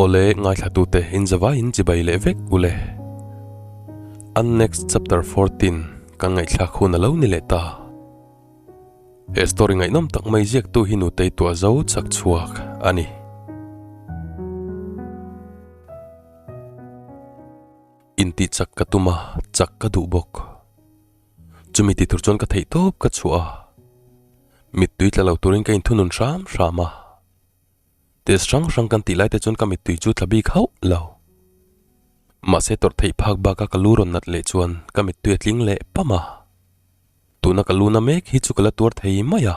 Awle ngaithlatute in zavaiin chibai leh vek ule. An next chapter 14 kan ngaihthlak hun a lo ni leh ta. He story ngaihnawm tak mai ziaktu hi nutei tuah zo chak chhuak a ni. Intih chak ka tum a, chak ka duh bawk. Chumi ti tur chuan ka theih tawp ka chhuah a. Mittui tla lo turin ka inthunun hram hram a. Test hrang hrang kan tih lai te chuan ka mittui chu tla bik hauh lo. Mahse tawrh theih phak baka ka lu rawn nat leh chuan ka mittui a tling leh pam a. Tuna ka lu na mek hi chu ka la tuar thei mai a.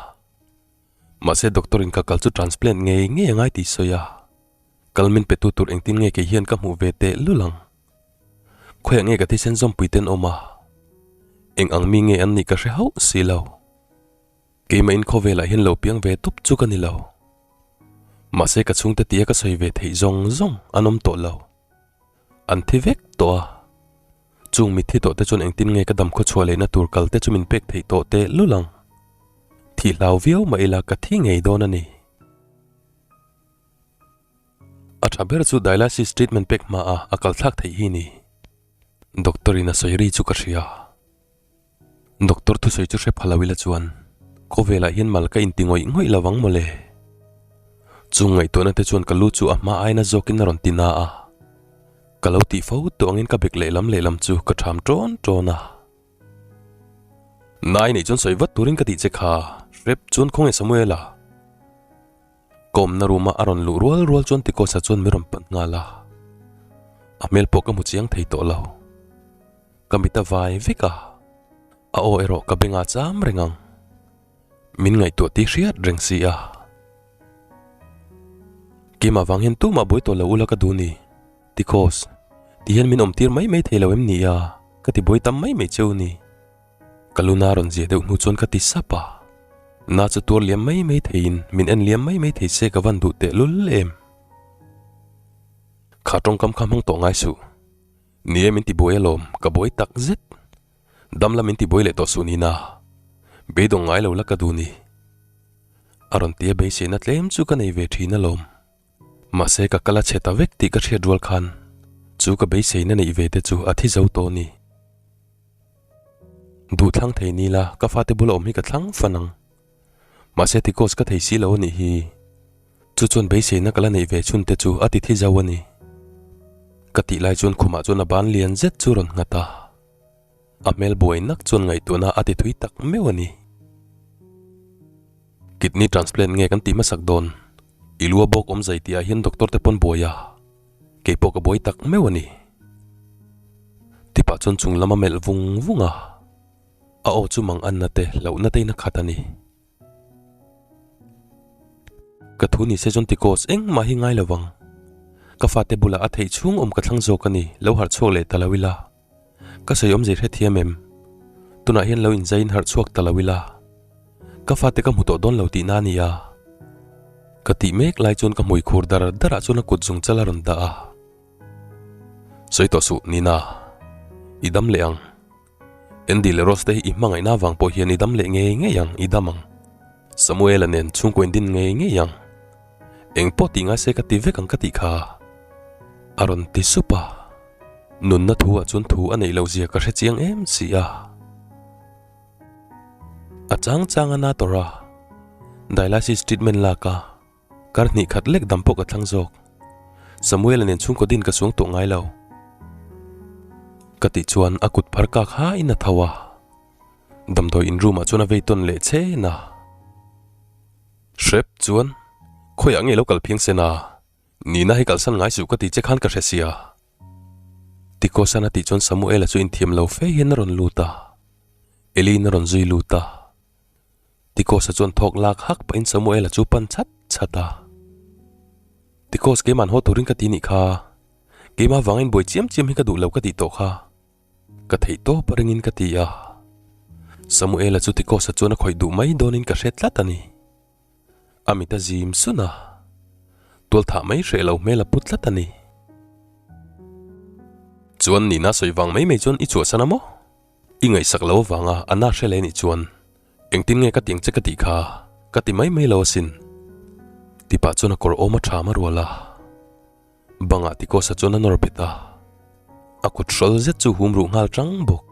Mahse doctor in ka kal chu transplant ngei ngei a ngai tih sawi a. Kal min pe tu tur engtin nge kei hian ka hmuh ve teh lul ang. Khawiah nge ka thisen zawmpui ten awm a? Eng ang mi nge an nih ka hre hauh si lo. Keimah in khawvelah hian lo piang ve tup chu ka ni lo. Mahse ka chhungte tia ka sawi ve theih zawng zawng an awm tawh lo. An thi vek tawh a. Chung mitthi tawh te chuan engtin nge ka dam khawchhuah lehna tur kal te chu min pek theih tawh teh lul ang. Thih hlau viau mah ila ka thi ngei dawn a ni. A tha ber chu dialysis treatment pek hma a a kal thlak theih hi ni. Doctor in a sawi ri chu ka hria. Doctor thusawi chu hre pha lo ila chuan khawvelah hian mal ka inti ngawih ngawih lo vang mawle. Chung ngaihtuahna te chuan ka lu chu a hma aina zawkin a rawn ti na a. Ka lo tih fo tawh angin ka bek lehlam lehlam chu ka ṭham ṭawn ṭawn a. Nai neih chuan sawi vat turin ka tih che kha, hrep chuan khawnge Samuela? Kawmna room a a rawn luh rual rual chuan Tikosa chuan min rawn pan nghal a. A hmel pawh ka hmu chiang thei tawh lo. Ka mit a vai vek a, a aw erawh ka bengah cham reng ang. Min ngaihtuah tih hriat reng si a. Keimah vang hian tumah buai tawh lo ula ka duh ni, Tikos, ti hian min awm tir mai mai thei lo em ni a, ka ti buai tam mai mai cheu ni. Ka luna rawn zia deuh hnu chuan ka ti sap a, na chu tuar liam mai mai theiin min en liam mai mai thei se ka van duh tehlul em. Kha tawngkam kha hmang tawh ngai suh. Ni e min ti buai alawm, ka buai tak zet. Dam la min ti buai leh tawh suh nina. Beidawng ngai lo la ka duh ni. A rawn tia beiseina tlem chu ka nei ve thin alawm. Mahse ka kal a chhe ta vek tih ka hriat rual khan chu ka beiseina neih ve te chu a thi zo tawh ni. Duh thlang thei ni la ka fate bula awm hi ka thlang fan ang. Mahse tikos ka thei si lo a nih hi. Chu chuan beiseina ka la neih ve chhun te chu a ti thi zo a ni. Ka tih lai chuan khumah chuan a ban lian zet chu rawn nghat a. A hmel buai nak chuan ngaihtuahna a ti thui tak meuh a ni. Kidney transplant nge kan tih hmasak dawn? I lu a bawk awm zai tih ah hian doctor te pawn buai a, kei pawh ka buai tak meuh a ni. Tipah chuan chung lam a melh vung vung a. A aw chu mang anna te hlauhna te in a khat a ni. Ka thu ni se chuan tikos engmah hi ngai lo vang. Ka fate bulah a theih chhung awm ka thlang zawk a ni, lo harh chhuak leh ta lo ila. Ka sawi awmzei hrethiam em? Tunah hian lo inzaiin harh chhuak ta lo ila. Ka fate ka hmu tawh dawn lo tihna a nia. Ka tih mek lai chuan ka hmui khur dar darah chuan a kut zung chal a rawn dah a. Sawi tawh suh, Nina. I dam leh ang. Andy leh Rose te hi i hmangaihna avang pawh hian i dam leh ngei ngei ang, i dam ang. Samuela nen chhungkaw in din ngei ngei ang. Eng pawh tih ngai se ka ti vek ang ka tih kha. A rawn ti sup a. Nunna thu ah chuan thu a neih loh zia ka hre chiang em si a. A chang chang a na tawrh a. Dialysis treatment lak a. Kar hnih khat lek dam pawh ka thlang zawk. Samuela nen chhungkaw din ka suang tawh ngai lo. Ka tih chuan a kut phar kak hain a tho a. Damdawi in room ah chuan a vei tawn leh chen a. Hrep chuan, Khawiah nge lo kal phiang sen a? Nina hi kalsan ngai suh ka ti che khan ka hre sia. Tikosan a tih chuan Samuela chu inthiam lo fe hian a rawn lut a. Eli'n a rawn zui lut a. Tikosa chuan thawk lak hak pahin Samuela chu pan chat chat a. Tikos keima'n haw turin ka ti nih kha. Keimah vangin buai chiam chiam hi ka duh lo ka tih tawh kha. Ka theih tawp a ringin ka ti a. Samuela chu Tikosa chuan a khawih duh mai dawnin ka hre tlat a ni. A mit a zim sun a. Tualthah mai hreh lo hmel a pu tlat a ni. Chuan Nina sawi vang mai mai chuan i chhuahsan a maw? I ngaihsak lo avanga a na hre leh nih chuan engtin nge ka tiang che ka tih kha ka ti mai mai lo asin. Tipah chuan a kawr awm a ṭham a rual a. Bangah Ticos-a chuan a nawr bet a, a kut hrawl zet chu hum ruh nghal chang bawk.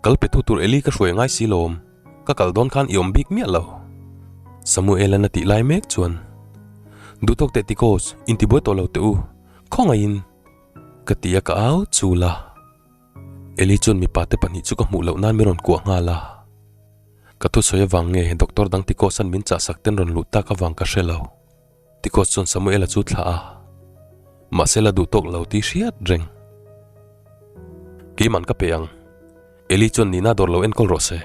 Kal pe tu tur Eli ka hruai ngai si lawm, ka kal dawn khan i awm bik miah lo. Samuel-a'n a tih lai mek chuan, Duhtawk teh Ticos, intibuai tawh lo teh u, khawngaihin ka ti a ka au chul a. Eli chuan mipa te pahnih chu ka hmuh loh nan min rawn kuah nghal a. Ka thusawi avang nge doctor dang Ticos-a'n min chahsak ten rawn luh tak avang ka hre lo. Tikos chuan Samuela chu thlah a, mahse la duh tawk lo tih hriat reng. Keiman ka pe ang. Eli chuan Nina dawr lo enkawl rawh se.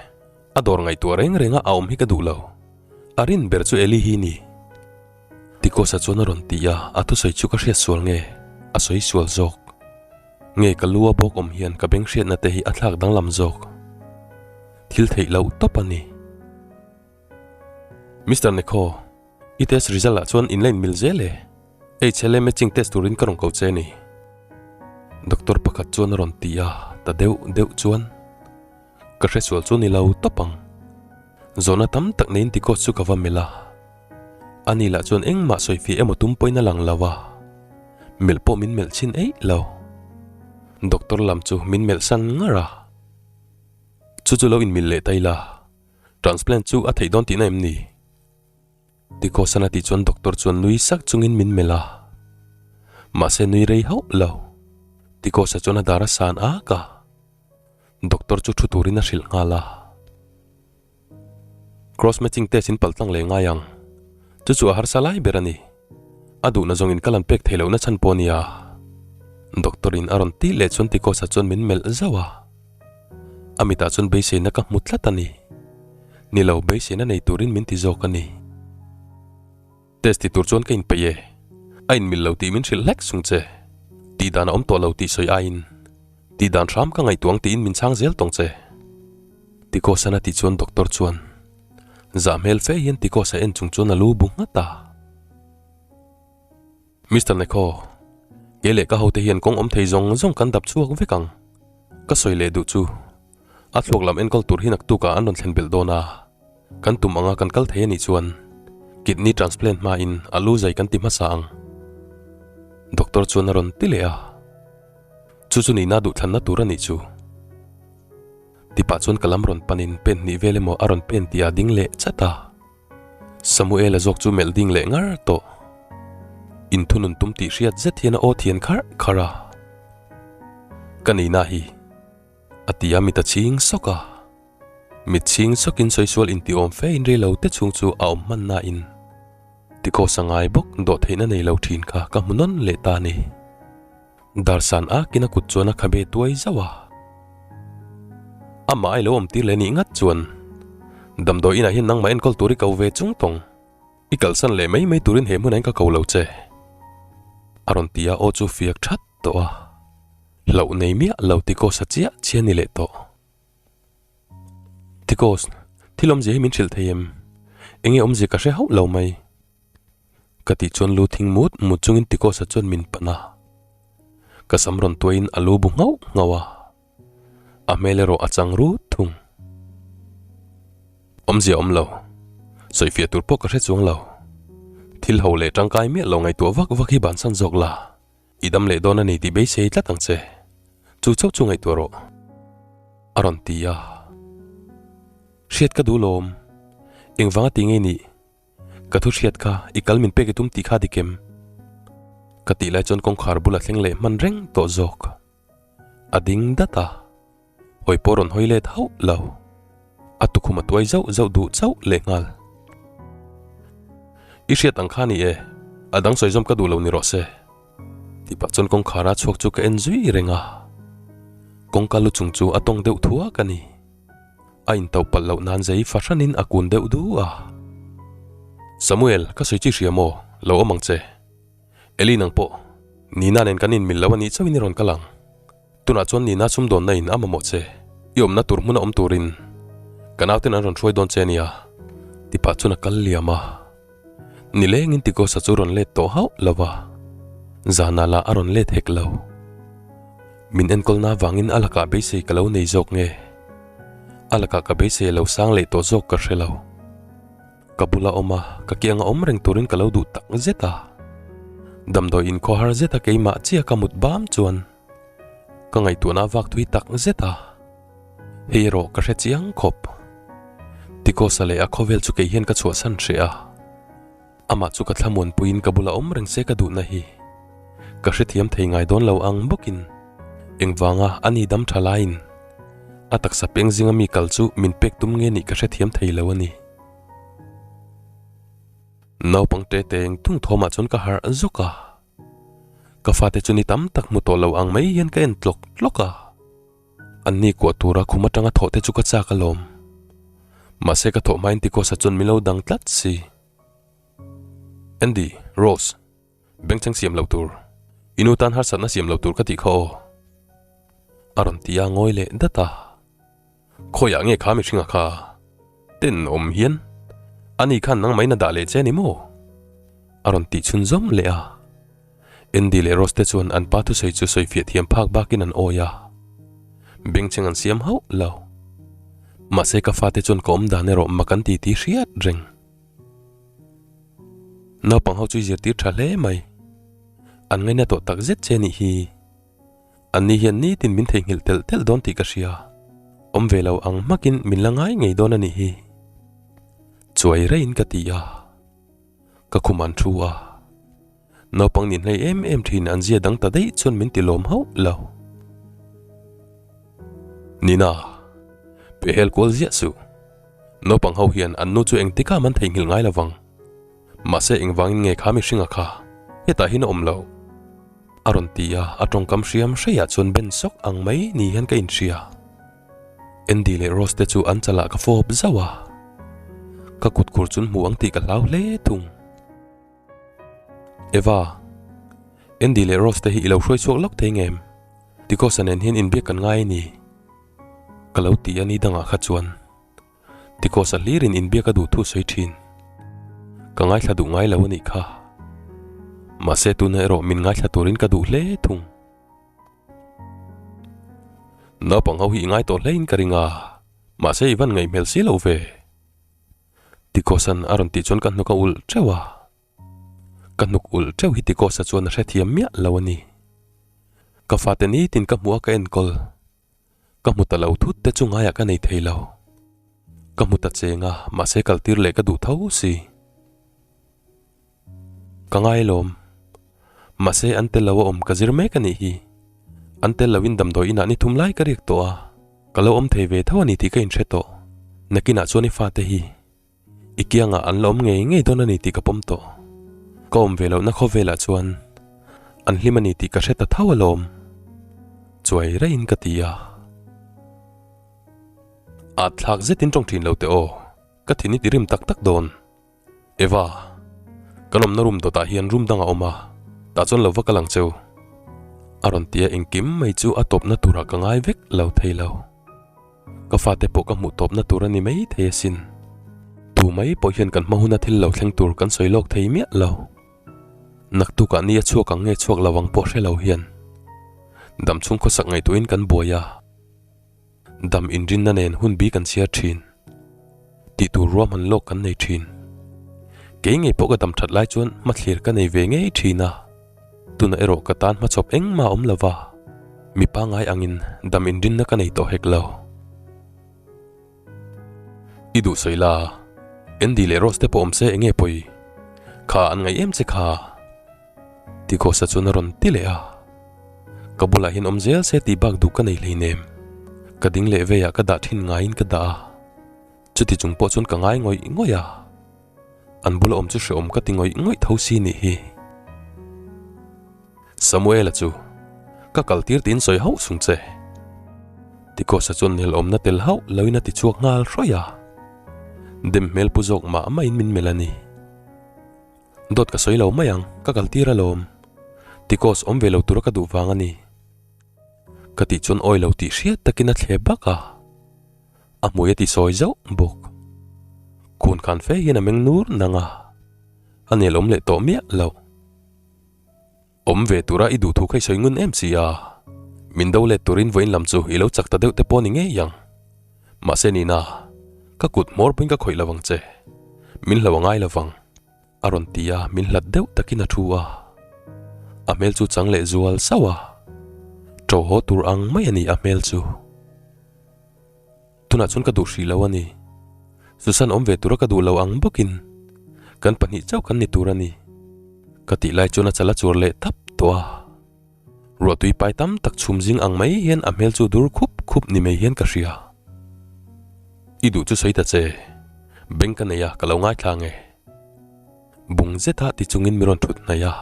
A dawr ngaihtuah reng renga a awm hi ka duh lo. A rin ber chu Eli hi ni. Tikosa chuan a rawn ti a, a thusawi chu ka hriat sual nge? A sawi sual zawk. Nge ka lu a bawk awm hian ka beng hriatna te hi a thlak danglam zawk. Thil theih loh tawp a ni. Mister Nekho, i test result ah chuan in la inmil zel e. HLA matching test turin ka rawn ko che ni. Doctor pakhat chuan a rawn ti a, ta deuh deuh chuan ka hresual chu ni lo tawp ang. Zawhna tam tak neiin Ticos chu ka va melh a. Ani lah chuan engmah sawi fih emaw tum pawhin a lang lo a, melh pawh min melh chhin eih lo. Doctor lam chu min melh san ngar a. Chu chu lo inmil leh ta ila. Transplant chu a theih dawn tihna em ni? Tikawsan a tih chuan doctor chuan nui sak chungin min melh a. Mahse nui rei hauh lo. Tikawsa chuan a dar a san ak a. Doctor chu thu turin a hrilh nghal a. Cross matching test in paltlang leh ngai ang. Chu chu a harsa lai ber a ni. A duhna zawng in ka lan pek theih lohna chhan pawh a nia. Doctor in a rawn tih leh chuan Tikawsa chuan min melh zauh a. A mitah chuan beiseina ka hmu tlat a ni. Ni lo, beiseina nei turin min ti zawk a ni. Test ti tur chuan ka inpeih e. A inmil lo tih min hrilh hlek sung che. Tih dan a awm tawh lo tih sawi aiin tih dan hram ka ngaihtuah ang tiin min chhang zel tawng che. Tikawsan a tih chuan doctor chuan zah hmel fe hian Tikawsa en chung chuan a lu bu nghat a. Mister Nekho, kei leh ka hote hian kawng awm thei zawng zawng kan dap chhuak vek ang. Ka sawi leh duh chu, a thluak lam enkawl tur hi naktukah an rawn thlen belh dawn a, kan tum anga kan kal thei a nih chuan kidney transplant hmain a lu zai kan ti hmasa ang. Doctor chuan a rawn ti leh a, Chu chu nihna duhthlanna tur a nih chu. Tipah chuan ka lam rawn panin pen hnih vel emaw a rawn pen tih a ding leh chat a. Samuela zawk chu melh ding leh ngar tawh. Inthunun tum tih hriat zet hian a aw thian kharh kharh a. Ka nihna hi. A ti a mit a chhing sawk a. Mit chhing sawkin sawisual intiawm fe in rei lo te chhung chu a awm hman nain tikawsa ngai bawk dawhtheihna nei lo thin kha ka hmu nawn leh ta a ni. Darsan akin a kut chuan a khabe tuai zauh a. Amah ai lo awm tir leh nih ngat chuan damdawi inah hian nangmah enkawl tur i ko ve chung tawng. I kalsan leh mai mai turin he hmunah hian ka ko lo che. A rawn ti a aw chu fiak that tawh a. Hlauh nei miah lo Tikos a chiah chiah ni leh tawh. Tikos, thil awmzia hi min hrilh thei em? Enge awmzia ka hre hauh lo mai. Ka tih chuan lu thing mut mut chungin Tikosa chuan min pan a. Ka sam rawn tuaiin a lu bu nghauh nghauh a. A hmel erawh a chang rut thung. Awmzia awm lo. Sawifiah tur pawh ka hre chuang lo. Thil ho leh tangkai miah lo ngaihtuah vak vak hi bansan zawk la. I dam leh dawn a ni tih beisei tlat ang che. Chu chauh chu ngaihtuah rawh. A rawn ti a. Hriat ka duh lawm. Engvanga ti ngei nih? Ka thu hriat kha i kal min pek i tum tih kha dik em? Ka tih lai chuan kawngkhar bula thleng leh hman reng tawh zawk. A ding dat a, hawi pawh rawn hawi let hauh lo. A tukhum a tuai zauh zauh duh chauh leh nghal. I hriat ang kha ni e, a dang sawi zawm ka duh lo ni rawh se. Tih pah chuan kawngkhara chhuak chu ka en zui reng a. Kawngka lu chung chu a tawng deuh thuak a ni. A intauh palh loh nan zei fahranin a kun deuh du a. Samuel, ka sawi chi hria maw? Lo awm ang che. Eli nang pawh, Nina nen kan inmil lo a nih chauhin i rawn kal ang. Tunah chuan Nina sumdawnna in a mamawh che. I awmna tur hmuna awm turin ka nauten an rawn hruai dawn che ania. Ti pah chuan a kal liam a. Nilengin Tigosa chu rawn let tawh hauh lo va, zanah lah a rawn let hek lo. Min enkawlna avangin a lakah beisei ka lo nei zawk nge? A lakah ka beisei a lo sang leh tawh zawk ka hre lo. Ka bula awm a, ka kianga awm reng turin ka lo duh tak zet a. Damdawi in khawhar zeta keimah chiah ka mut bam chuan ka ngaihtuahna a vak thui tak zet a, hei erawh ka hre chiang khawp. Tikosa leh a khawvel chu kei hian ka chhuahsan hreh a, amah chu ka thlamuanpuiin ka bula awm reng se ka duhna hi ka hrethiam thei ngai dawn lo ang bawkin engvanga a ni dam tha laiin a taksa peng zinga mi kal chu min pek tum nge nih ka hrethiam thei lo a ni. Naupang te teng tung thawmah chuan ka harh zawk a, ka fate chu ni tam tak hmu tawh lo ang mai hian ka en tlawk tlawk a, anni kuah tura khum atanga thawh te chu ka chak alawm. Mahse ka thawh hmain Tikosa chuan min lo dang tlat si. Andy, Rose, bengchheng siam lo tur, i nu tan harsatna siam lo tur ka tih kha aw. A rawn ti a ngawi leh dat a. Khawiah nge kha mihringa kha ten awm hian ani khan nangmah in a dah leh che ni maw? A rawn tih chhun zawm leh a. Andy leh Rose te chuan an pa thusawi chu sawi fiah thiam phak bakin an awi a. Bengchheng an siam hauh lo. Mahse ka fate chuan ka awm dan erawh mak an ti tih hriat reng. Naupang ho chu i zirtir tha hle mai. An ngaina tawh tak zet che nih hi. Anni hian nitin min theihnghilh telh telh dawn tih ka hria. Awm ve lo ang hmakin min la ngai ngei dawn a nih hi. Chuai reiin ka ti a. Ka khum an thu a. Naupang nin hlei em em thin an zia dang ta daih chuan min ti lawm hauh lo. Nina, pehhel kual ziah suh. Naupang ho hian an nu chu engtikah man theihnghilh ngai lovang. Mahse engvangin nge kha mihringa kha hetah hian a awm lo? A rawn ti a, a tawngkam hriam hreiah chuan ben sawk ang mai ni hian ka inhria. Andy leh Rose te chu an chalah ka fawp zauh a, ka kut khur chun hmu ang tih ka hlau hle thung. Eva, Andy leh Rose te hi i lo hruai chhuak lawk thei ngem? Tikosa nen hian inbiak kan ngai a ni. Ka lo ti a ni dangah kha chuan. Tikosa hlirin inbiak a duh thu sawi thin. Ka ngaithla duh ngai lo a nih kha. Mahse tuna erawh min ngaithla turin ka duh hle thung. Naupang ho hi i ngai tawh hlein ka ring a, mahse i van ngaih hmel si lo ve. Tikosa'n a rawn tih chuan ka hnuk a ulh teuh a. Ka hnuk ulh teuh hi Tikosa chuan a hrethiam miah lo a ni. Ka fate nitin ka hmuh a ka enkawl. Ka hmu ta lo thut te chu ngaiah ka nei thei lo. Ka hmu ta cheng a, mahse kal tir leh ka duh tho si. Ka ngai lawm. Mahse an tel lo a awm ka zir mek a nih hi. An tel loin damdawi inah ni thum lai ka riak tawh a, ka lo awm thei ve tho a ni tih ka inhre tawh. Nakinah chuan i fate hi. I kiangah an la awm ngei ngei dawn a ni tih ka pawm tawh. Ka awm ve lohna khawvelah chuan an hlim a ni tih ka hre ta tho alawm. Chuai raihin ka ti a. At thlak zetin tawng thin lo teh aw, ka thin i ti rim tak tak dawn. Eva, kan awmna room dawtah hian room dang a awm a, tah chuan lo va kal ang cheu. A rawn ti a engkim mai chu a tawpna turah ka ngai vek lo thei lo. Ka fate pawh ka hmuh tawpna tur a ni mai thei asin. Tu mai pawh hian kan hma huna thil lo thleng tur kan sawi lawk thei miah lo. Naktukah ni a chhuak ang nge chhuak lo ang pawh hre lo hian dam chhung khawsak ngaihtuahin kan buai a, dam inrinna nen hun bi kan chhiar thin. Tih tur ruahman lawk kan nei thin. Kei ngei pawh ka dam that lai chuan hmathlir ka nei ve ngei thin a. Tunah erawh ka tan hmachhawp engmah a awm lo va, mi pangngai angin dam inrinna ka nei tawh hek lo. I duh sawi la, Andy leh Rose te pawh awm se enge pawi? Kha an ngaih em che kha? Tighosa chuan a rawn ti leh a. Ka bulah hian awm zel se tih bak duh ka nei hleinem. Ka ding leh veiah ka dah thin ngaiin ka dah a, chuti chung pawh chuan ka ngai ngawih ngawih a. An bula awm chu hrehawm ka ti ngawih ngawih tho si nih hi. Samuela chu ka kal tir tiin sawi hauh sung che. Tikosa chuan nelawmna tel hauh loin a ti chhuak nghal hrawih a. Dem hmel pu zawk mah mahin min melh a ni. Dawt ka sawi lo mai ang, ka kal tir alawm. Tikos awm ve lo tura ka duh vang a ni. Ka tih chuan awi lo tih hriat takin a thle bak a. A hmui a ti sawi zauh bawk. Khun khan fe hian a meng nur nang a, a nelawm leh tawh miah loh. Awm ve tura i duh thu kha i sawi ngun em si a, min do let turin vawiin lam chu i lo chak ta deuh te pawh ni ngei ang. Mahse Nina, ka kut hmawr pawhin ka khawih lo vang che. Min hlo a ngai lo vang, a rawn ti a, min hlat deuh takin a thu a. A hmel chu chang leh zual sauh a, ṭo haw tur ang mai a ni a hmel chu. Tunah chuan ka duh hrih lo a ni. Susan awm ve tura ka duh lo ang bawkin kan pahnih chauh kan ni tur a ni. Ka tih lai chuan a chal a chuar leh tap tawh a. Ruahtui pai tam tak chhum zing ang mai hian a hmel chu dur khup khup ni mai hian ka hria. I duh chu sawi ta che. Beng ka nei a, ka lo ngaithla nge. Bung zeta ti chungin mi rawn thut hnaih a.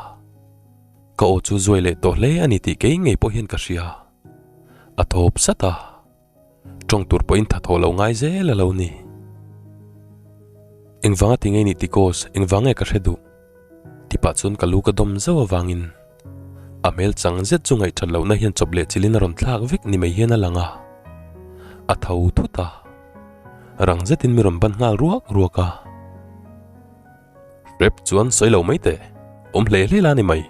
Ka aw chu zuai leh tawh hle a ni tih kei ngei pawh hian ka hria. A thawp sat a. Tawng tur pawhin tha thaw lo ngai zel a lo ni. Engvanga ti ngei nih Tikos, engvang nge ka hre duh? Ti pah chuan ka lu ka dawm zauh avangin a hmel chang zet chu ngaihthat lohna hian chawp leh chilhin a rawn thlak vek ni mai hian a lang a. A tho thut a, rang zetin mi rawn ban nghal ruak ruak a. Hrep chuan sawi lo mai teh, awm hle hle la ni mai,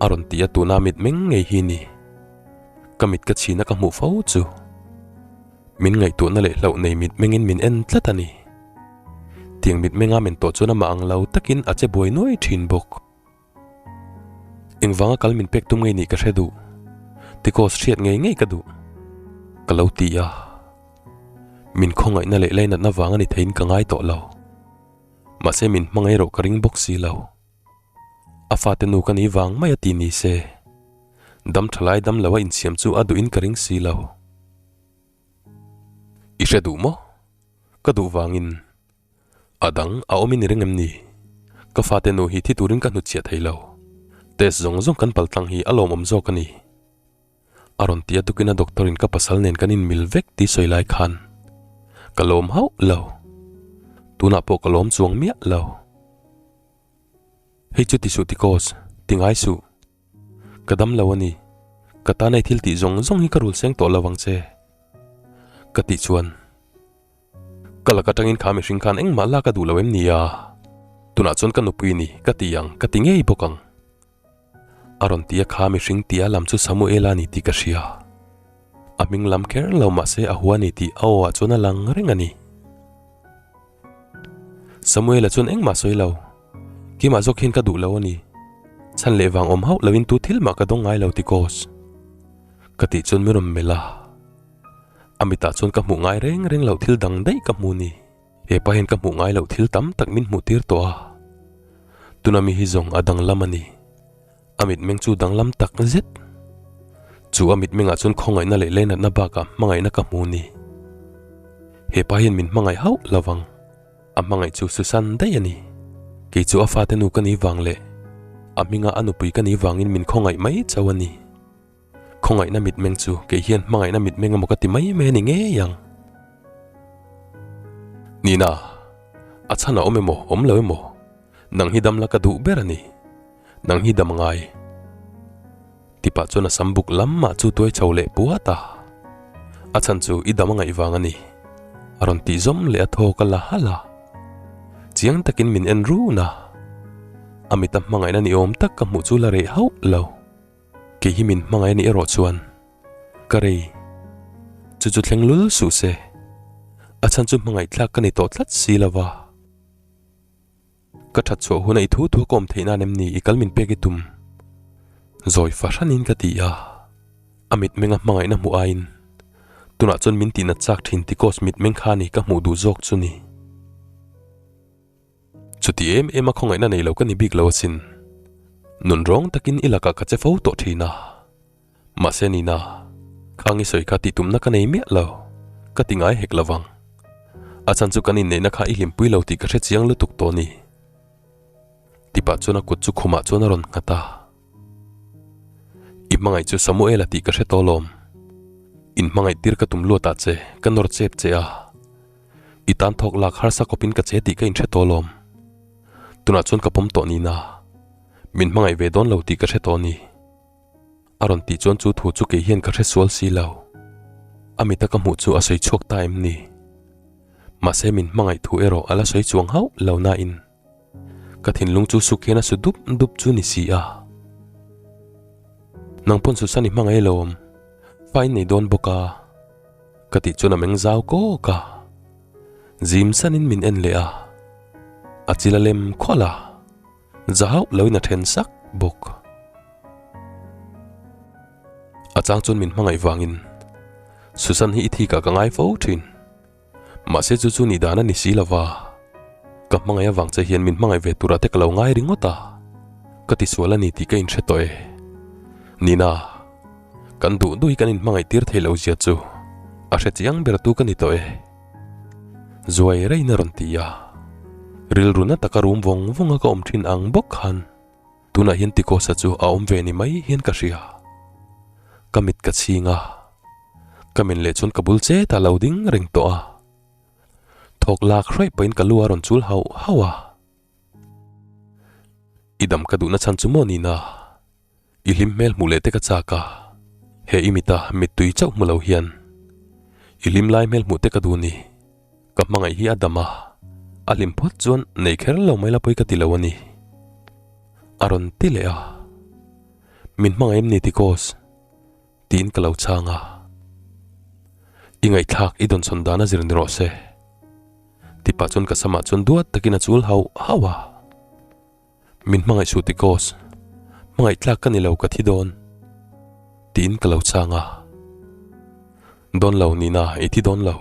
a rawn ti a tuna mitmeng ngei hi ni. Ka mit ka chhina ka hmuh fo chu min ngaihtuahna leh hlauh nei mitmengin min en tlat a ni. Tiang mitmenga men tawh chuan amah ang lo takin a che buai nuai thin bawk. Engvanga kal min pek tum ngei nih ka hre duh, Tikos hriat ngei ngei ka duh, ka lo ti a. Min khawngaihna leh lainatna vang a ni theiin ka ngai tawh lo. Mahse min hmangaih erawh ka ring bawk si lo. A fate nu ka ni vang mai a ti ni se. Dam tha lai dam lo a insiam chu a duhin ka ring si lo. I hre duh maw? Ka duh vangin a dang a awm in i ring em ni? Ka fate nu hi thi turin ka hnutchhiah thei lo. Test zawng zawng kan paltlang hi a lawmawm zawk a ni. A rawn ti a tukin a doctor in ka pasal nen kan inmil vek tih sawi lai khan ka lawm hauh lo. Tunah pawh ka lawm chuang miah lo. Hei chu ti suh Tikos, ti ngai suh. Ka dam lo a ni. Ka tan ei thil tih zawng zawng hi ka rul seng tawh lo ang che. Ka tih chuan ka lak atangin kha mihring khan engmah lak a duh lo em ni a? Tunah chuan ka nupui ni ka ti ang, ka ti ngei bawk ang. A rawn ti a kha mihring tia lam chu Samuela a ni tih ka hria. A hming lam kher lo mahse a hua a ni tih a aw ah chuan a lang reng a ni. Samuela chuan engmah sawi lo. Keimah zawk hian ka duh lo a ni. Chhan leh vang awm hauh loin tu thil mah ka dawng ngai lo ti kaws. Ka tih chuan min rawn melh a. A mitah chuan ka hmuh ngai reng reng loh thil dang daih ka hmu ni. He pa hian ka hmuh ngai loh thil tam tak min hmuh tir tawh a. Tuna mi hi zawng a danglam a ni. A mitmeng chu danglam tak zet. Chu a mitmengah chuan khawngaihna leh leinatna bakah hmangaihna ka hmu ni. He pa hian min hmangaih hauh lo vang. A hmangaih chu Susan daih a ni. Kei chu a fate nu ka ni vang leh a hminga a nupui ka ni vangin min khawngaih mai chauh a ni. Khawngaihna mitmeng chu kei hian hmangaihna mitmeng emaw ka ti mai mai a ni ngei ang. Nina, a chhan a awm emaw, awm lo emaw, nang hi damla ka duh ber a ni. Nang hi dam ngai. Tipah chuan a sam buk lamah chu tuai chho leh puat a. A chhan chu i dam a ngaih vang a ni. A rawn tih zawm leh a thaw ka la halh a. Chiang takin min en run a. A mita hmangaihna ni awm tak ka hmuh chu la reh hauh lo. Kei hi min hmangaih a nih erawh chuan ka rei chu chu thleng lul suh se, a chhan chu hmangaih thlak ka ni tawh tlat si lo va. Ka that chhuah huna i thu thu ka awm theih nan em ni i kal min pek i tum? Zawi fahranin ka ti a, a mitmenga hmangaihna hmuh aiin tunah chuan min tihnat chak thin Tikos mitmeng kha ni ka hmuh duh zawk chu ni. Chuti em em a khawngaihna nei lo ka ni bik lo asin. Nun rawng takin i lakah ka che fo tawh thin a. Mahse Nina, khang i sawi kha tih tumna ka nei miah lo, ka ti ngai hek lovang. A chhan chu kan inneihna kha i hlimpui lo tih ka hre chiang lutuk tawh ni. Tipah chuan a kut chu khumah chuan a rawn nghat a. I hmangaih chu Samuela tih ka hre tawh lawm. In hmangaih tir ka tum luatah che, ka nawr chep che a. I tan thawk lak harsa kawpin ka che tih ka inhre tawh lawm. Tunah chuan ka pawm tawh nina. Min hmangaih ve dawn lo tih ka hre tawh ni. A rawn tih chuan chu thu chu kei hian ka hre sual si lo. A mita ka hmuh chu a sawi chhuak ta em ni? Mahse min hmangaih thu erawh a la sawi chuang hauh lo nain ka thinlung chu suk hian a su dup dup chu ni si a. Nang pawn Susan i hmangaih lawm. Fa in nei dawn bawk a. Ka tih chuan a meng zau kawk a, zim sanin min en leh a, a chil a lem khawlh a, za hauh loin a then sak bawk. A chang chuan min hmangaih vangin Susan hi i thikah ka ngai fo thin. Mahse chu chu nih dan a ni si lova, ka hmangaih avang che hian min hmangaih ve turah te ka lo ngai ringawt a, ka tisual a ni tih ka inhre tawh e. Nina, kan duh duh hi kan inhmangaih tir thei lo zia chu a hre chiang ber tu ka ni tawh e. Zuai reiin a rawn ti a, rilru na taka rum vawng vawng a ka awm thin ang bawk khan tunah hian Tikosa chu a awm ve ni mai hian ka hria. Ka mit ka chhing a. Ka min leh chuan ka bul chet a lo ding reng tawh a. Thawk lak hraih pahin ka lu a rawn chul hauh hauh a. I dam ka duhna chhan chu maw nina? I hlim hmel hmuh leh te ka chak a. He i mita mittui chauh hmu lo hian i hlim lai hmel hmuh te ka duh ni. Ka hmangaih hi a dam a, a hlim phawt chuan nei kher lo mai la pawi ka ti lo a ni. A rawn ti leh a. Min hmangaih em ni Tikos? Tiin ka lo chhang a. I ngaihthlak i dawnchhawn dan a zir ni rawh se. Tipah chuan ka samah chuan duat takin a chul hauh hauh a. Min hmangaih suh Tikos, hmangaih tlak ka ni lo ka thi dawn. Tiin ka lo chhang a. Dawn lo Nina i thi dawn lo.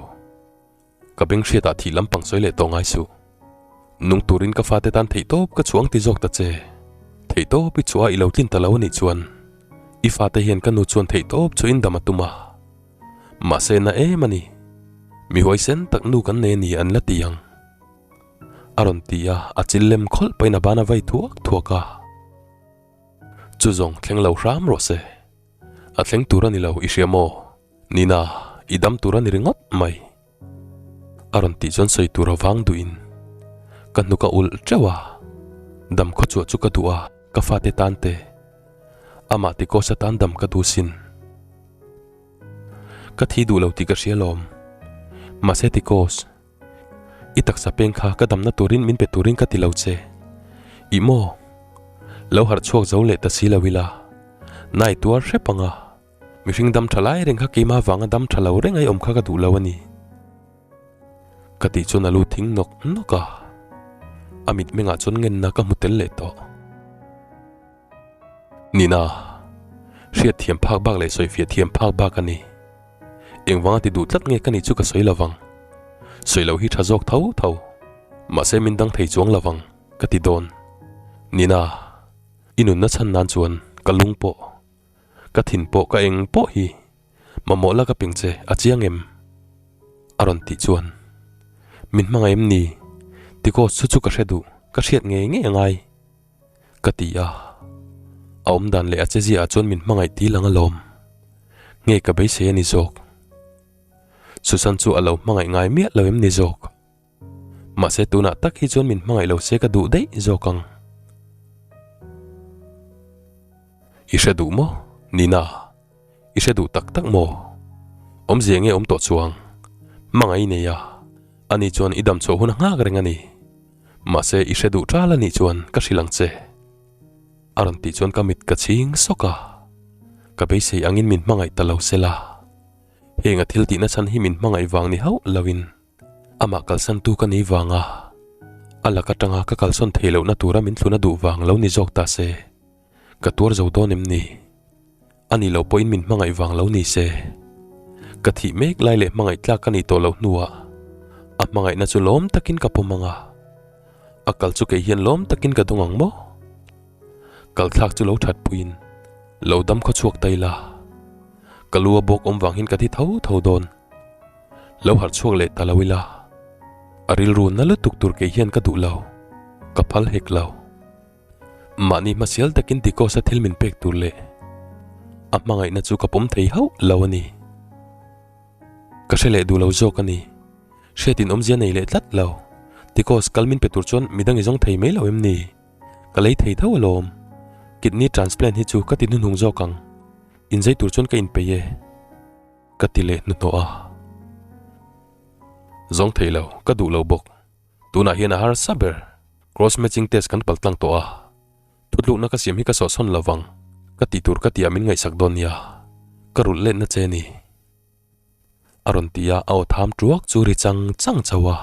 Ka beng hriatah thih lampang sawi leh tawh ngai suh. Nung turin ka fate tan theihtawp ka chhuang ti zawk ta che. Theihtawp i chhuah a i lo tlin ta lo a nih chuan i fate hian ka nu chuan theihtawp chu in dam a tum a. Mahse na em a ni. Mi huaisen tak nu kan nei a ni an la ti ang. A rawn ti a, a chil lem khawlh pahin a ban a vai thuak thuak a. Chu zawng thleng lo hram rawh se. A thleng tur a ni lo i hria maw? Nina, i dam tur a ni ringawt mai. A rawn tih chuan sawi tur avang duhin ka hnuk a ulh teuh a, dam khaw chhuah chu ka duh a, ka fate tan te, amah Tikos atan dam ka duh sin. Ka thi duh lo tih ka hria lawm. Mahse Tikos, i taksa peng kha ka damna turin min pe turin ka ti lo che. Ih maw? Lo harh chhuak zo leh ta si lo ila, nai tuar hrep ang a. Mihring dam tha lai reng kha keimah vanga dam tha lo reng ai awm kha ka duh lo a ni. Ka tih chuan a lu thing nawk nawk a, a mitmengah chuan ngenna ka hmu tel leh tawh. Nina, hriat thiam phak bak leh sawifiah thiam phak bak a ni. Engvanga ti duh tlat nge ka nih chu ka sawi lovang. Sawi loh hi tha zawk tho tho. Mahse min dang thei chuang lovang ka ti dawn. Nina, i nunna chhan nan chuan ka lung pawh. Ka thin pawh ka eng pawh hi mamawh la ka ping che a chiang em? A rawn tih chuan min hmangaih em ni? Tikaw chu chu ka hre duh, ka hriat ngei ngei a ngai ka ti a. A awm dan leh a che ziah ah chuan min hmangaih ti lang alawm. Nge ka beisei a ni zawk. Susan chu a lo hmangaih ngai miah lo em ni zawk? Mahse tunah tak hi chuan min hmangaih lo se ka duh daih zawk ang. I hre duh maw? Nina, i hre duh tak tak maw? Awmzia nge awm tawh chuang? Hmangaih i nei a, ani chuan i dam chhuah hun a nghak reng a ni. Mahse i hre duh ṭal a nih chuan ka hrilh ang che. A rawn tih chuan ka mit ka chhing sawk a, ka beisei angin min hmangaih ta lo se la. Heng a thil tihna chhan hi min hmangaih vang ni hauh loin Amah kalsantu ka nih vanga a lak atanga ka kalsawn theih lohna tura min thluna duh vang lo ni zawk ta se, ka tuar zo dawn em ni? A nih loh pawhin min hmangaih vang lo ni se. Ka thih mek lai leh hmangaih tlak ka nih tawh loh hnuah a hmangaihna chu lawm takin ka pawm ang a, a kal chu kei hian lawm takin ka dawng ang maw? Kal thlak chu lo that puiin lo dam khaw chhuak ta ila, ka lu a bawk awm vang hian ka thi tho tho dawn. Lo harh chhuak leh ta lo ila, a rilru na lutuk tur kei hian ka duh lo, ka phal hek lo. Mahni hmasial takin Dikos-a thil min pek tur leh a hmangaihna chu ka pawm thei hauh lo a ni. Ka hre leh duh lo zawk a ni. Hriatin awmzia nei leh tlat lo. Dikos kal min pe tur chuan midang i zawng thei mai lo em ni? Ka lei thei tho alawm. Kidney transplant hi chu ka ti hnuhnung zawk ang. Inzei tur chuan ka inpeih e. Ka ti leh hnuhnawh a. Zawng thei lo, ka duh lo bawk. Tunah hian a harsa ber. Cross matching test kan pal tlang tawh a. Thutlukna ka siam hi ka sawhsawn lo vang. Ka tih tur ka tihah min ngaihsak dawn nia. Ka rulh letna che ni. A rawn ti a, a aw tham tuak chu ri chang chang chauh a.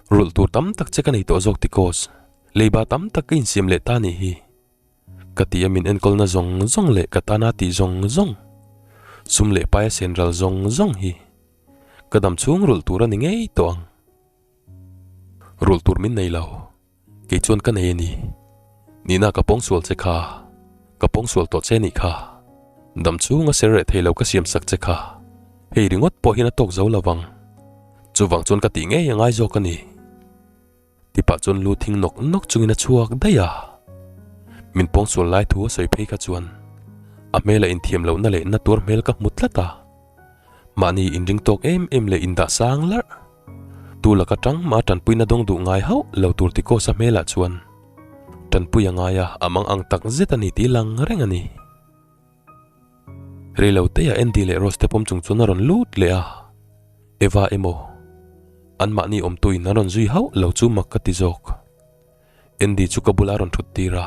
Rulh tur tam tak che ka nei tawh zawk Tikos. Leiba tam tak ka insiam leh ta nih hi. Ka ti a min enkawlna zawng zawng leh ka tana tih zawng zawng, sum leh paia sen ral zawng zawng hi ka dam chhung rulh tur a ni ngei tawh ang. Rulh tur min nei lo, kei chuan ka nei a ni. Nihna ka pawngsual che kha, ka pawngsual tawh che nih kha. Dam chhunga ser reh thei lo ka siam sak che kha, hei ringawt pawh hian a tawk zo lo vang. Chuvang chuan ka tih ngei a ngai zawk a ni. Tipah chuan lu thing nawk nawk chungin a chhuak daih a. Min pawngsual lai thu a sawi phei kha chuan a hmel a inthiam lohna leh na tuar hmel ka hmu tlat a. Mahni inring tawk em em leh indah sang larh. Tu laka tang mah tanpuina dawng duh ngai hauh lo tur ti kawsa hmelah chuan tanpui a ngai a, a mang ang tak zet a ni tih lang reng a ni. Reilo teia Andy leh Rose te pawm chung chuan a rawn lut leh a, Eva emaw anmahni awmtuin an rawn zui hauh lo chu mak ka ti zawk. Andy chu ka bulah a rawn thut tir a,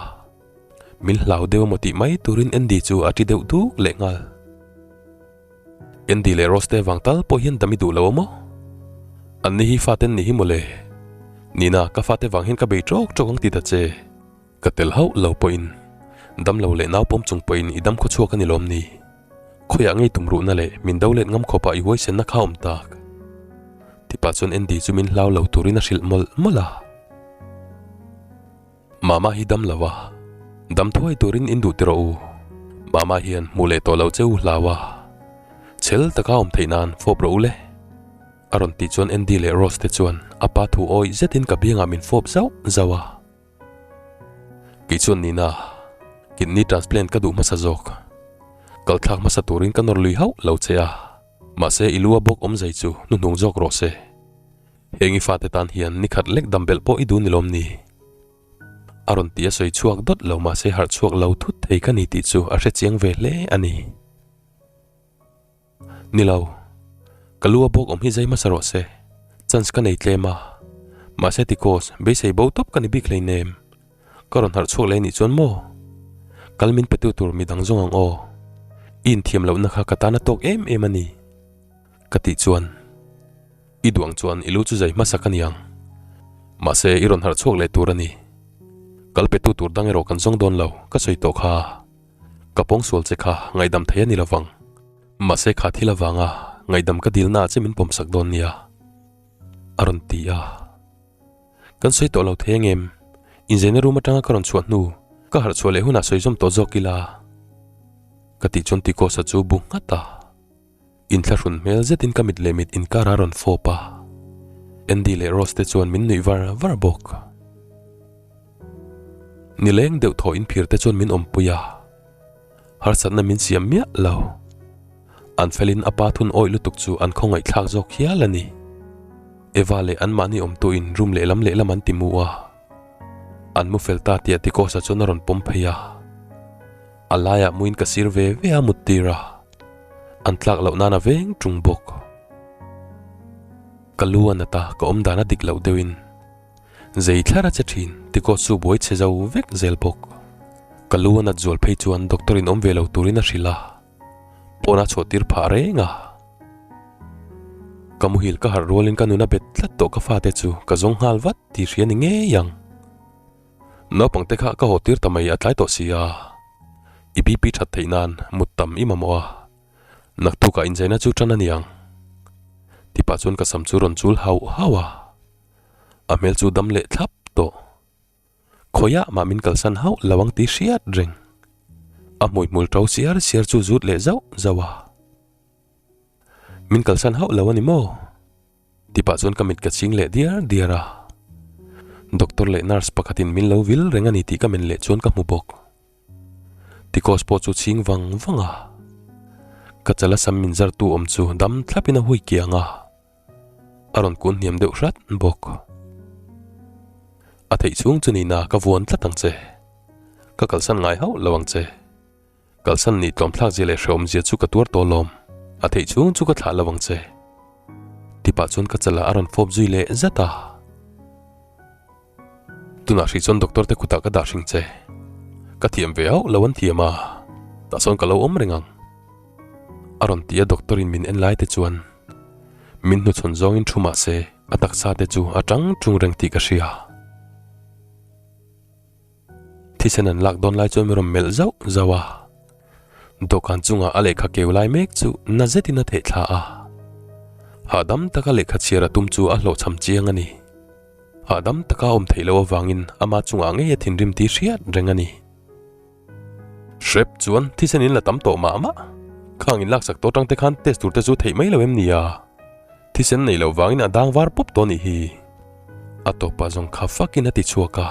min hlau deuh emaw tih mai turin Andy chu a ṭi deuh duk leh nghal. Andy leh Rose te vang tal pawh hian dam i duh lo amaw? Anni hi fate an ni hi mawle. Nina, ka fate vang hian ka bei ṭawk ṭawk ang ti ta che. Ka tel hauh lo pawhin damlo leh naupawm chung pawhin i dam khawchhuak a ni lawm ni? Khawiah ngei tum ruhna leh min do let ngam khawpah i huaisenna kha awm tak? Tipah chuan Andy chu min hlau lo turin a hrilh mawlh mawlh a. Mama hi dam lo a, dam thuai turin in duh ti rawh u. Mama hian hmuh leh tawh lo che u hlau a, chhel taka awm theih nan fawp rawh u le. A rawn tih chuan Andy leh Rose te chuan a pa thu awih zetin ka biangah min fawp zauh zauh a. Kei chuan Nina, kidney transplant ka duh hmasa zawk. Kal thlak hmasa turin ka nawr lui hauh lo che a, mahse i lu a bawk awm zai chu hnuhnung zawk rawh se. Heng i fate tan hian ni khat lek dam belh pawh i duh ni lawm ni? A rawn ti a sawi chhuak dawt lo mahse harh chhuak lo thut thei ka ni tih chu a hre chiang ve hle a ni. Ni lo. Ka lu a bawk awm hi zai hmasa rawh se. Chance ka nei tlem a. Mahse Ticos, beisei bo tawp ka ni bik hleinem. Ka rawn harh chhuak leh anih chuan maw? Kal min petu tur midang zawng ang aw. I inthiam lohna kha ka tan a tawk em em a ni. Ka tih chuan. I duang chuan i lu chu zai hmasa ka ni ang. Mahse i rawn harh chhuak leh tur a ni. Kal petu tur dang erawh kan zawng dawn lo, ka sawi tawh kha. Ka pawngsual che kha ngaihdam thei a ni lovang. Mahse kha thil avanga ngaihdam ka dilna ah che min pawmsak dawn nia. A rawn ti a. Kan sawi tawh lo thei angem? Inzeina room atanga ka rawn chhuah hnu ka harh chhuah leh hunah sawi zawm tawh zawk ila. Ka tih chuan Tikosa chu bu nghat a. Inthlahrun hmel zetin ka mit leh mit inkar a rawn fawp a, Andy leh Rose te chuan min nuih var var bawk. Nileng deuh thaw inphir te chuan min awmpui a, harsatna min siam miah lo. An felin a pa thun awih lutuk chu an khawngaihthlak zawk hial a ni. Eva leh anmahni awmtuin room lehlam lehlam an ti mu a, an mu fel ta tih a Ticos-a chuan a rawn pawm phei a. A laiah muin ka sir ve ve a mut tir a, an tlak loh nan a veng tung bawk. Ka lu a nat a, ka awm dan a dik loh deuhin zei thlar a che thin tikaw chu buai chhe zo vek zel bawk. Ka lu a nat zual phei chuan doctor in awm ve lo turin a hrilh a, pawn a chhuah tir phah reng a. Ka muhil ka harh rualin ka nun a bet tlat tawh ka fate chu ka zawng nghal vat tih hria ni ngei ang. Naupang te kha ka haw tir ta mai a tlai tawh si a, i BP that theih nan mut tam i mamawh a, naktukah inzaina chu tan a ni ang. Tipah chuan ka sam chu rawn chul hauh hauh a, a hmel chu dam leh thlap tawh. Khawiah mah min kalsan hauh lo ang tih hriat reng. A hmuihmul to siar siar chu zut leh zauh zauh a. Min kalsan hauh lo a ni maw? Tipah chuan ka mit ka ching leh diar diar a. Doctor leh nurse pakhatin min lo vil reng a ni tih ka men leh chuan ka hmu bawk. Ticos pawh chu ching vang vang a. Ka chala sam min zartu awm chu dam thlapin a hui kiang a. A rawn kun hniam deuh hrat bawk. A theih chhung chu nihna ka vuan tlat ang che. Ka kalsan ngai hauh lo ang che. Kalsan nih tlawmthlak zia leh hrehawm zia chu ka tuar tawh lawm, a theih chhung chu ka thlah lo ang che. Tipah chuan ka chalah a rawn fawp zui leh zat a. Tunah hrih chuan doctor te kutah ka dah hring che. Ka thiam ve hauh lo an thiam a, tah sawn ka lo awm reng ang. A rawn ti a doctor in min en lai te chuan min hnuchhawn zawngin thu mah se a taksa te chu a tang tung reng tih ka hria. Thisen an lak dawn lai chuan min rawn melh zauh zauh a. Dawhkan chungah a lehkha keu lai mek chu na zetin a theih thla a. Hahdam taka lehkha chhiar a tum chu a hlawhchham chiang a ni. Hahdam taka a awm theih loh avangin ama chungah ngei a thinrim tih hriat reng a ni. Hrep chuan thisen in la tam tawh mah mah. Khang in laksak tawh tang te khan test tur te chu theih mai lo em nia. Thisen nei loh vangin a dang var pawp tawh nih hi. A tawpah zawng kha fakin a ti chhuak a.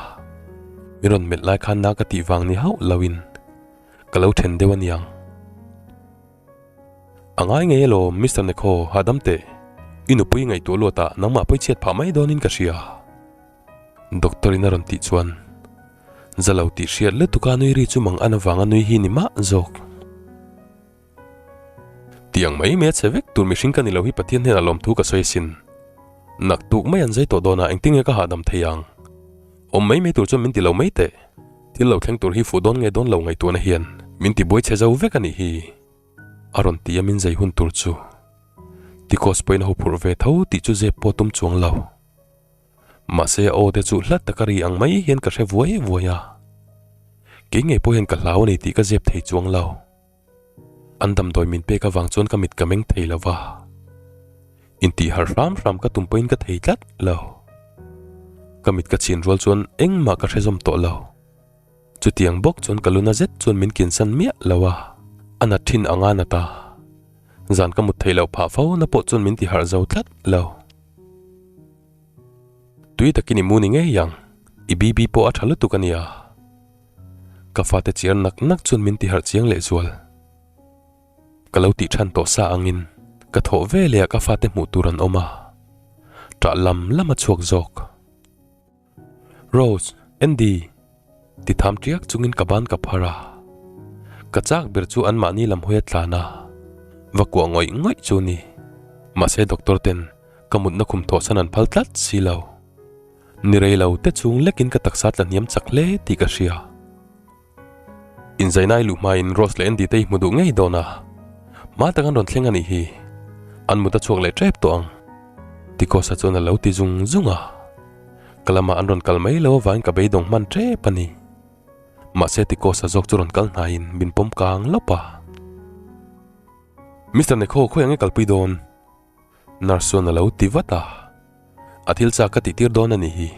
Min rawn melh lai khan na ka tih vang ni hauh loin ka lo then deuh aniang. A ngai ngei alawm Mister Nekho hahdam teh. I nupui ngaihtuah luatah nangmah pawi chhiat phah mai dawnin ka hria. Doctor in a rawn tih chuan za lo tih hriat lutuk a nui ri chu mang an avanga nui hi ni mah zawk. Tiang mai mai a che vek tur mihring ka ni lo hi Pathian hnenah lawmthu ka sawi asin. Naktuk mai an zai tawh dawn a engtin nge ka hahdam thei ang? Awm mai mai tur chuan min ti lo mai teh. Thil lo thleng tur hi fuh dawn nge dawn lo ngaihtuahna hian min ti buai chhe zo vek a nih hi. A rawn ti a min zai hun tur chu Tikos pawhin a huphurh ve tho tih chu zep pawh tum chuang lo. Mahse a aw te chu hla taka ri ang mai hian ka hre vuai vuai a. Kei ngei pawh hian ka hlau a ni tih ka zep thei chuang lo. An damdawi min pek avang chuan ka mit ka meng thei lo va. Intih harh hram hram ka tum pawhin ka thei tlat lo. Ka mit ka chhin rual chuan engmah ka hre zawm tawh lo. Chutiang bawk chuan ka luna zet chuan min kinsan miah lo a, a nat thin anga nat a. Zan ka mut theih loh phah fo na pawh chuan min ti harh zo tlat lo. Tui takin i mu ni ngei ang, i BB pawh a tha lutuk a nia. Ka fate chiar nak nak chuan min ti harh chiang lehzual. Ka lo tih than tawh sa angin ka thawh ve leh ah ka fate hmuh tur an awm a, ṭah lam lam a chhuak zawk. Rose, Andy! Ti tham ṭiak chungin ka ban ka phar a. Ka chak ber chu anmahni lam hawi a tlan a, va kuah ngawih ngawih chu ni. Mahse doctor ten ka mutna khum thawhsan an phal tlat si lo. Ni rei lo te chung lekin ka taksa tla hniam chak hle tih ka hria. Inzaina i luh hmain Rose leh Andy te i hmu duh ngei dawn a, hma tak an rawn thleng a nih hi. An mut a chhuak leh tep tawh ang. Tikosa chuan a lo ti zung zung a. Ka lamah an rawn kal mai lo avangin ka beidawng hman tep a ni. Mahse Tikosa zawk chu rawn kal hnaiin min pawm kang lawp a. Mister Nekho khawi ang i kalpui dawn? Nurse chuan a lo ti vat a, a thil chak ka tih tir dawn a nih hi.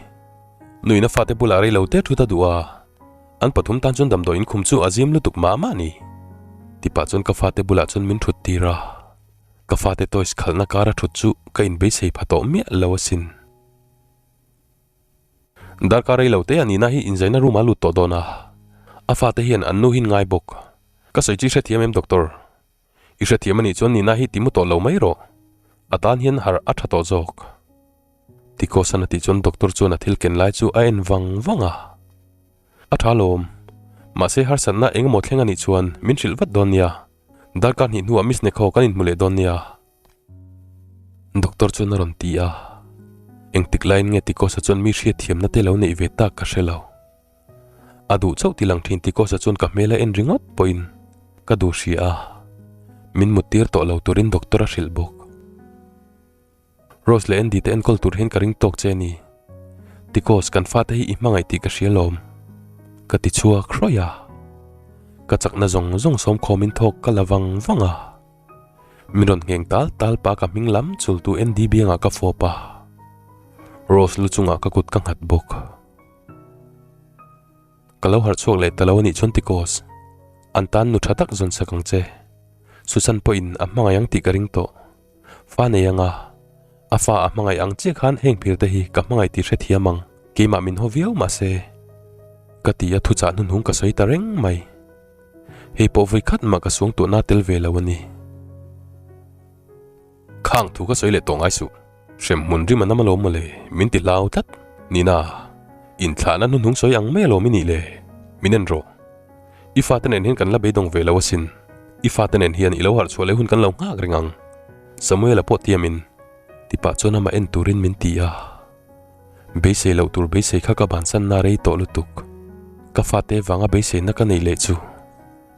Nuina fate bulah rei lo te thut a duh a, an pathum tan chuan damdawi inkhum chu a zim lutuk mah mah a ni. Tipah chuan ka fate bulah chuan min thut tir a, ka fate toys khalhna kara thut chu ka inbeisei pha tawh miah lo asin. Darkar rei lo te a nihna hi inzaina room a lut tawh dawn a, a fate hian an nu hin ngai bawk. Ka sawi chi hrethiam em doctor? I hrethiam anih chuan Nina hi ti mu tawh lo mai rawh. A tan hian harh a tha tawh zawk. Tikosan a tih chuan doctor chuan a thil ken lai chu a en vang vang a. A tha lawm. Mahse harsatna eng emaw thleng anih chuan min hrilh vat dawn nia. Darkar hnih hnuah Miss Nekho kan inhmu leh dawn nia. Doctor chuan a rawn ti a. Engtik laiin nge Tikosa chuan mi hriatthiamna te lo neih ve tak ka hre lo. A duh chauh ti lang thin Tikosa chuan ka hmel a en ringawt pawhin ka duh hria a, min mut tir tawh lo turin doctor a hrilh bawk. Rose leh Andy te enkawl tur hian ka ring tawk che a ni. Tikos, kan fate hi i hmangaih tih ka hria lawm. Ka ti chhuak hrawih a. Ka chakna zawng zawng sawmkhawmin thawk ka la vang vang a. Min rawn ngheng tal tal pa ka hming lam chultu Andy biangah ka fawp a. Rose lu chungah ka kut ka nghat bawk. Ka lo harh chhuak leh ta lo a nih chuan Tikos, an tan nu tha tak zawn sak ang che. Susan pawhin a hmangaih ang tih ka ring tawh. Fa nei anga a fa a hmangaih ang chiah khan heng phir te hi ka hmangaih tih hrethiam ang, keimah min haw viau mah se. Ka ti a thuchah hnuhnung ka sawi ta reng mai. Hei pawh vawi khat mah ka suang tuahna tel ve lo a ni. Khang thu ka sawi leh tawh ngai suh. Hrem hmun rim a nam alawm mawle, min ti hlau tlat. Nina, inthlahna hnuhnung sawi ang mai alawm i nih le? Min en rawh. I fate nen hian kan la beidawng ve lo asin. I fate nen hian i lo harh chhuah leh hun kan lo nghak reng ang. Samuela pawh tiamin ti pah chuan amah en turin min ti a. Beisei loh tur beisei kha ka bansanna rei tawh lutuk. Ka fate vanga beiseina ka neih leh chu.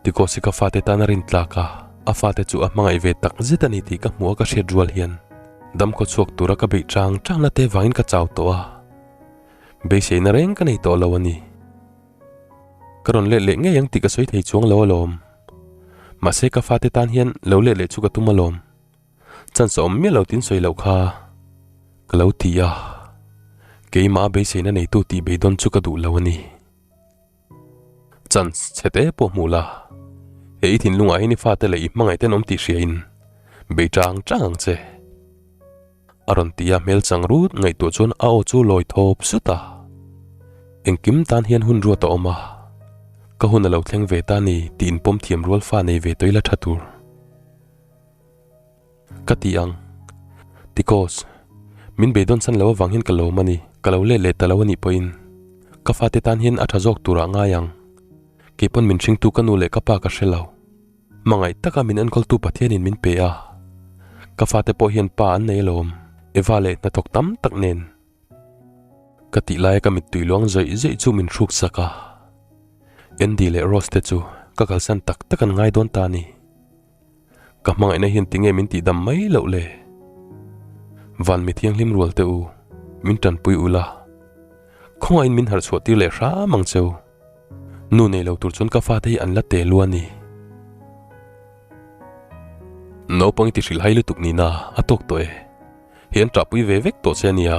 Tikawsi ka fate tan a rin tlak a, a fate chu a hmangaih ve tak zet a ni tih ka hmuh a ka hriat rual hian damkhaw chhuak tura ka beih chang chang na te vangin ka chau tawh a, beiseina reng ka nei tawh lo a ni. Ka rawn let leh ngei ang tih ka sawi thei chuang lo alawm. Mahse ka fate tan hian lo let leh chu ka tum alawm. Chance a awm miah lo tiin sawi loh kha ka lo ti a. Keimah a beiseina neitu tih beidawn chu ka duh lo a ni. Chance chhe te pawh hmuh la, he i thinlungah hian i fate leh i hmangaih ten awm tih hriain bei tang tang ang che. A rawn ti a, hmel chang rut ngaihtuah chuan a aw chu lawi thawp zut a. Engkim tan hian hun ruat a awm a, ka hun a lo thleng ve ta ni tih inpawm thiam rual fa nei ve tawih la tha tur. Ka ti ang. Tikos, min beidawn san lo avang hian ka lawm a ni, ka lo let leh ta lo a nih pawhin ka fate tan hian a tha zawk turah ngai ang. Keipawn min hringtu ka nu leh ka pa ka hre lo. Hmangaih taka min enkawltu Pathianin min pe a, ka fate pawh hian pa an nei alawm, Eva leh hnathawk tam tak nen. Ka tih laia ka mittui luang zawih zawih chu min hruk sak a, Andy leh Rose te chu ka kalsan tak tak an ngai dawn ta a ni. Ka hmangaihna hian tinge min tihdam mai loh le? Van mi thianghlim rual teh u, min tanpui ula, khawngaihin min harh chhuah tir leh hram ang cheu. Nu nei lo tur chuan ka fate hi an la te lu a ni. Naupang i ti hrilh hai lutuk nina a tawk tawh e. Hi an ṭahpui ve vek tawh che a nia.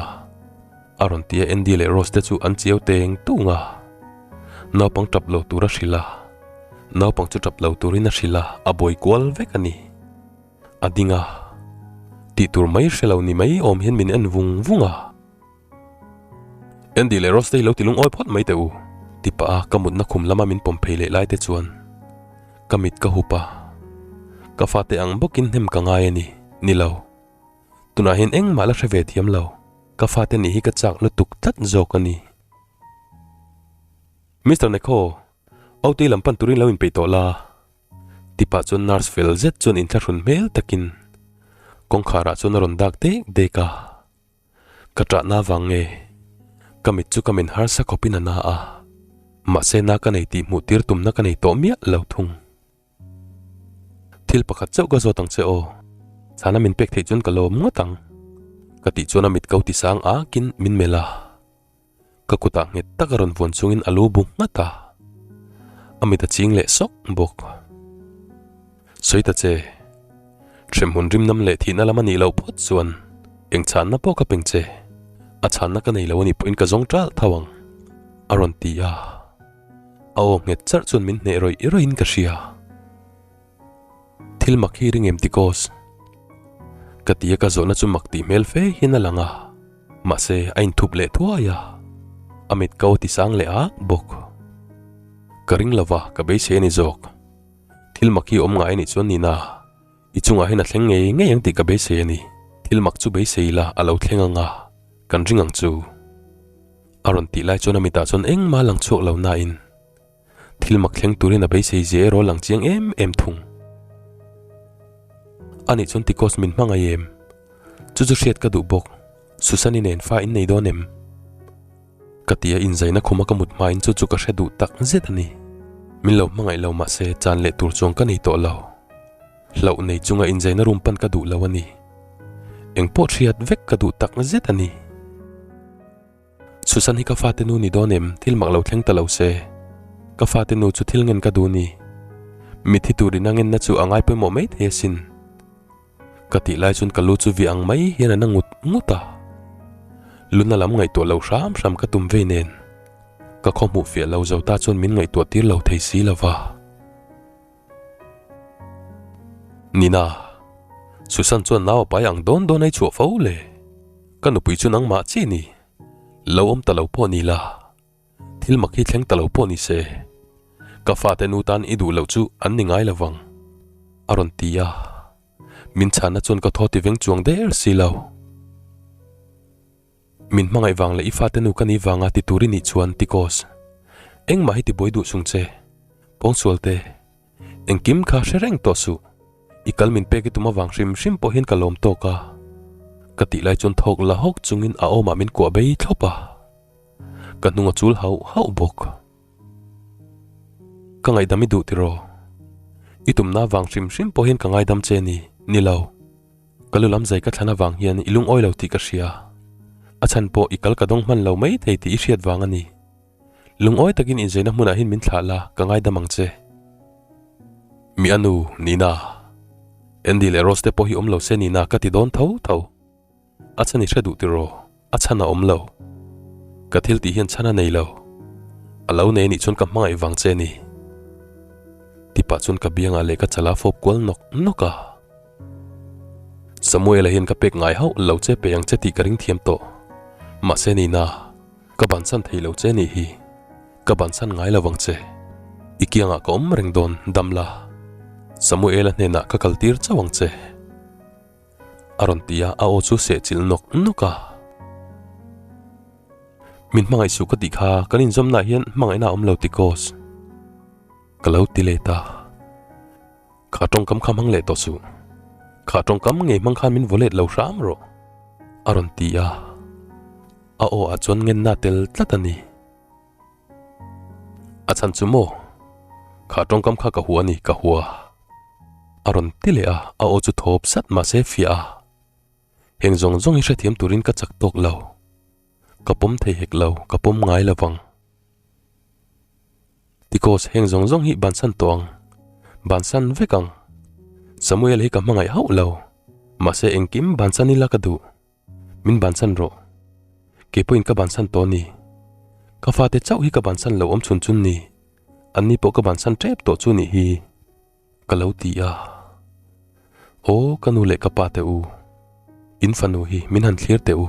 A rawn ti a Andy leh Rose te chu an chiau teng tung a. Naupang ṭap lo tur a hrilh a. Naupang chu ṭap lo turin a hrilh a, a buai kual vek a ni. A ding a. Tih tur mai hre lo ni mai awm hian min en vung vung a. Andy leh Rose te hi lo ti lungawi phawt mai teh u. Ti pah a ka mutna khum lama min pawm phei leh lai te chuan ka mit ka hup a. Ka fate ang bawkin hnem ka ngai a ni. Ni lo. Tunah hian engmah la hre ve thiam lo. Ka fate nih hi ka chak lutuk tlat zawk a ni. Mister Nekho, OT lam pan turin lo inpeih tawh la. Ti pah chuan nurse fel zet chuan inthlahrun hmel takin kawngkharah chuan a rawn dak dek dek a. Ka ṭahna vang nge? Ka mit chu ka min harsa khawpin a na a, mahse na ka nei tih hmuh tir tumna ka nei tawh miah lo thung. Thil pakhat chauh ka zawt ang che aw, chhana min pek theih chuan ka lawm ngawt ang, ka tih chuan a mit ko ti sang akin min melh a. Ka kutah nghet tak a rawn vuan chungin a lu bu nghat a, a mit a ching leh sawk bawk. Sawi ta che, hremhmun rimnam leh thihna lam a nih loh phawt chuan eng chhanna pawh ka peng che, a chhanna ka nei lo a nih pawhin ka zawng ṭalh tho ang, a rawn ti a. A aw nghet charh chuan min hneh rawih rawih in ka hria. Thil mak hi ring em Tikos? Ka ti a ka zawhna chu mak tih hmel fe hian a lang a, mahse a inthup leh thuai a, a mit ko a ti sang leh ak bawk. Ka ring lova ka beisei a ni zawk. Thil mak hi awm ngai a nih chuan nina i chungah hian a thleng ngei ngei ang tih ka beisei a ni. Thil mak chu beisei ila a lo thleng ang a, kan ring ang chu. A rawn tih lai chuan a mitah chuan engmah a lang chhuak lo nain Thil mak thleng turin a beisei zia erawh lang chiang em em thung. Anih chuan Tikos min hmangaih em? Chu chu hriat ka duh bawk. Susani nen fa in nei dawn em? Ka ti a inzaina khuma ka mut hmain chu chu ka hre duh tak zet a ni. Min lo hmangaih lo mahse chan leh tur chuang ka nei tawh lo. Hlauh nei chunga inzaina room pan ka duh lo a ni. Engpawh hriat vek ka duh tak zet a ni. Susan hi ka fate nu ni dawn em? Thil mak lo thleng ta lo se. Ka fate nu chu thil ngen ka duh ni. Mitthi turin a ngenna chu a ngai pawimawh mai thei asin. Ka tih lai chuan ka lu chu vi ang mai hian a na ngut ngut a. Luna lam ngaihtuah lo hram hram ka tum vei nen. Ka khaw hmuh fiah lo zo ta chuan min ngaihtuah tir lo thei si lo va. Nina, Susan chuan nau a pai ang dawn dawn a i chhuah fo le. Ka nupui chu nangmah chi ni. Lo awm ta lo pawh ni la. Thil mak hi thleng ta lo pawh ni se. Ka fate nu tan i duh loh chu an ni ngai lo vang. A rawn ti a. Min chhanna chuan ka thaw ti veng chuang der si lo. Min hmangaih vang leh i fate nu ka nih vanga ti tur i nih chuan Tikos, engmah hi tibuai duh chung che. Pawngsual te, engkim kha hre reng tawh suh. I kal min pek i tum avang hrim hrim pawh hian ka lawm tawk a. Ka tih lai chuan thawk la hawk chungin a awmah min kuah bei thlawp a. Ka hnung a chul hauh hauh bawk. Ka ngaihdam i duh tiraw? I tumna vang hrim hrim pawh hian ka ngaidam che ni, ni lo. Ka lu lam zai ka thlan avang hian i lungawi lo tih ka hria. A chhan pawh i kal ka dawng hman lo mai thei tih i hriat vang a ni. Lungawi takin inzeina hmunah hian min thlah la, ka ngaidam ang che. Mi a nu, Nina. Andy leh Rose te pawh hi awm lo se Nina ka ti dawn tho tho. A chhan i hre duh tiraw? A chhan a awm lo. Ka thil tih hian chhan a nei lo. A lo nei anih chuan ka hmangaih vang che a ni. Tipah chuan ka biangah leh ka chala fawp kual nawk nawk a. Samuela hian ka pek ngai hauh lo che pe ang che tih ka ring thiam tawh. Mahse Nina, ka bansan thei lo che nih hi. Ka bansan ngai lo vang che. I kiangah ka awm reng dawn, dam la. Samuela hnenah ka kal tir chauh ang che. A rawn ti a, a aw chu sehchilh nawk nawk a. Min hmangaih suh ka tih kha kan inzawmnaah hian hmangaihna a awm lo tikawz. Ka lo ti let a. Kha tawngkam kha hmang leh tawh suh. Kha tawngkam ngei hmang khan min vaw let lo hram rawh. A rawn ti a. A aw ah chuan ngenna tel tlat a ni. A chhan chu maw? Kha tawngkam kha ka hua a ni, ka hua. A rawn ti leh a, a aw chu thawp sat mahse fiah a. Heng zawng zawng hi hrethiam turin ka chak tawk lo. Ka pawm thei hek lo, ka pawm ngai lo vang. Tikos, heng zawng zawng hi bansan tawh ang. Bansan vek ang. Samuel hi ka hmangaih hauh lo. Mahse engkim bansan ila ka duh. Min bansan rawh. Kei pawhin ka bansan tawh a ni. Ka fate chauh hi ka bansan lo awm chhun chun ni. Anni pawh ka bansan tep tawh chu nih hi. Ka lo ti a. Aw ka nu leh ka pa te u. In fanu hi min han thlir teh u.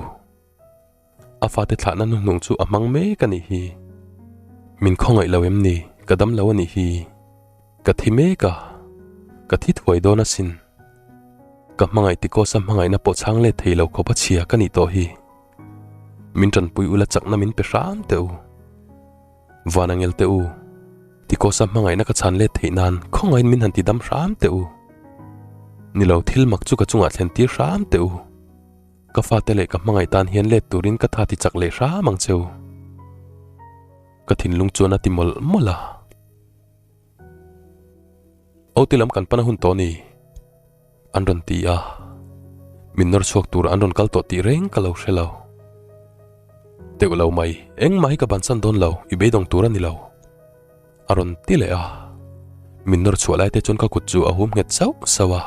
A fate thlahna hnuhnung chu a hmang mek a nih hi. Min khawngaih lo em ni? Ka dam lo a nih hi. Ka thi mek a. Ka thi thuai dawn asin. Ka hmangaih Tikawsa hmangaihna pawh chhang let thei lo khawp a chhia ka nih tawh hi. Min tanpui ula chakna min pe hram teh u. Van angel teh u. Tikawsa hmangaihna ka chhan let theih nan khawngaihin min han ti dam hram teh u. Ni lo thil mak chu ka chungah thlen tir hram teh u. Ka fate leh ka hmangaih tan hian let turin ka tha ti chak leh hram ang cheu. Ka thinlung chuan a ti mawlh mawlh a. Aw ti lam kan pan a hun tawh ni. An rawn ti a. Min nawr chhuak tur an rawn kal tawh tih reng ka lo hre lo. Teuh lo mai, engmah hi ka bansan dawn lo, i beidawng tur a ni lo. A rawn ti leh a, min nawr chhuah lai te chuan ka kut chu a hum nghet sauh sauh a.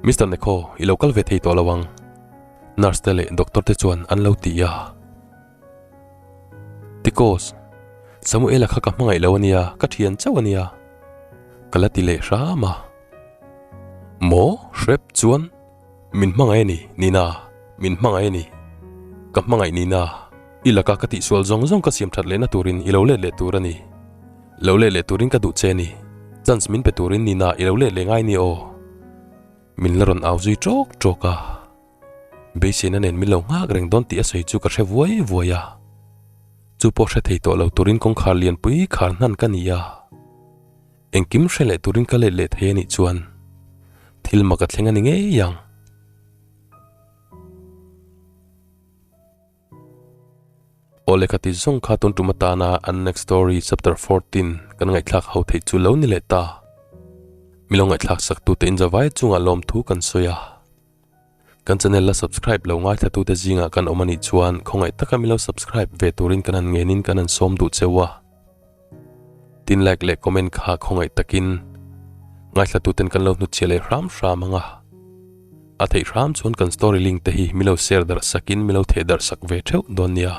Mister Nekho, i lo kal ve thei tawh lo ang, nurse te leh doctor te chuan an lo ti a. Tikos, Samuela kha ka hmangaih lo a nia, ka thian chauh a nia, ka la ti leh hram a. Maw, hrep chuan min hmangaih a ni, Nina, min hmangaih a ni. Ka hmangaih Nina. I laka ka tihsual zawng zawng ka siam that lehna turin i lo let leh tur a ni. Lo let leh turin ka duh che a ni. Chance min pe turin Nina i lo let leh ngai ni aw. Min la rawn au zui tawk tawk a. Beiseina nen min lo nghak reng dawn tih a sawi chu ka hre vuai vuai a. Chu pawh hre thei tawh lo turin kawngkhar lianpui khar hnan ka ni a. Engkim hre leh turin ka let leh thei a nih chuan thil mak a thleng a ni ngei ang. Aw lehkha ti zawng kha tun tum atana an next story chapter 14 kan ngaihthlak ho theih chu lo ni leh ta. Mi lo ngaihthlak sak tute inzavai chungah lawmthu kan sawi a. Kan channel la subscribe lo ngaithla tute zingah kan awm anih chuan khawngaih taka mi lo subscribe ve turin kan han ngenin kan han sawm duh cheu a. Tin like leh comment kha khawngaih takin ngaithla tuten kan lo hnutchhiah leh hram hram ang a. A theih hram chuan kan story link te hi mi lo share darh sakin mi lo theh darh sak ve theuh dawn nia.